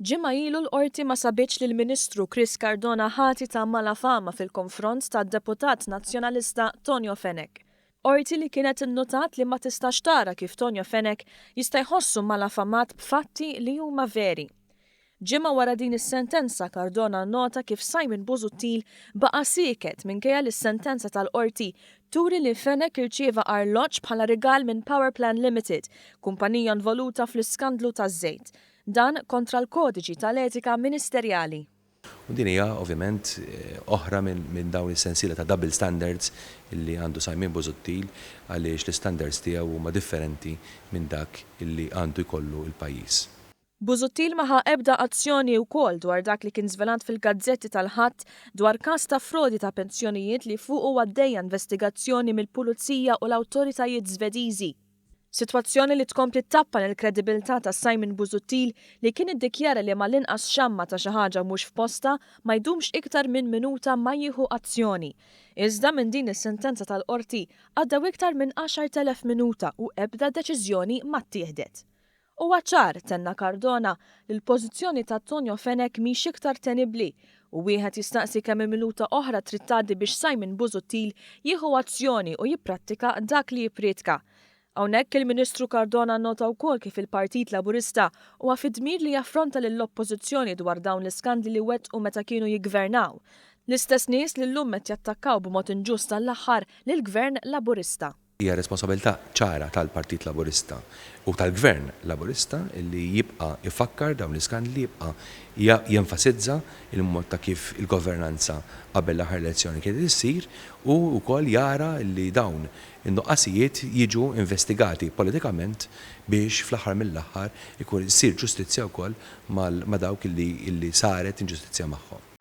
Ġimgħa ilu l-Qorti ma sabitx lill-Ministru Chris Cardona ħati ta' malafama fil-konfront tad-Deputat Nazzjonalista Tonio Fenech. Qorti li kienet innutat li ma tistax tara kif Tonio Fenech jista' jħossu malafamat b'fatti li huma veri. Ġimgħa wara din is-sentenza Cardona nnota kif Simon Busuttil baqa' sieket minkejja li s-sentenza tal-Qorti turi li Fenech irċieva arloġġ bħala rigal minn Powerplan Limited, kumpanija involuta fl-iskandlu taż-żejt. Dan kontra l-kodiċi tal-etika ministerjali. U din hija ovvjament oħra minn dawn is-sensiela ta' double standards li għandu Simon Busuttil għaliex l-istandards tiegħu huma differenti minn dak li għandu jkollu l-pajjiż. Busuttil ma ħa ebda azzjoni wkoll dwar dak li kien żvelat fil-gazzetti tal-Ħadd dwar każ ta' frodi ta' pensjonijiet li fuqu għaddejja investigazzjoni mill-Pulizija u l-awtoritajiet Żvediżi. Sitwazzjoni li tkompli ttappan il-kredibilità ta' Simon Busuttil li kien iddikjara li mal-inqas xamma ta' xi ħaġa mhux f'postha ma jdumx iktar minn minuta ma jieħu azzjoni. Iżda minn din is-sentenza tal-Qorti għaddew iktar minn 10,000 minuta u ebda deċiżjoni ma ttieħdet. Huwa ċar, tenna Cardona, li l-pożizzjoni ta' Tonio Fenech mhix iktar tenibbli u wieħed jistaqsi kemm-il minuta oħra trid tgħaddi biex Simon Busuttil jieħu azzjoni u jipprattika dak li jipprietka. Hawnhekk il-Ministru Cardona nnota wkoll kif il-Partit Laburista huwa fid-dmir li jaffronta lill-Oppożizzjoni dwar dawn l-iskandli li wettqu meta kienu jiggvernaw. L-istess nies li llum qed jattakkaw b'mod inġust għall-aħħar lill-Gvern Laburista. Hija responsabilità ċara tal-Partit Laburista u tal-Gvern Laburista li jibqa' jfakkar dawn l-iskandli, jibqa' jenfasizza l-mod ta' kif il-governanza qabel l-aħħar elezzjoni kienet issir u wkoll jara li dawn in-nuqqasijiet jiġu investigati politikament biex fl-aħħar mill-aħħar ikun issir ġustizzja wkoll ma' dawk li saret inġustizzja magħhom.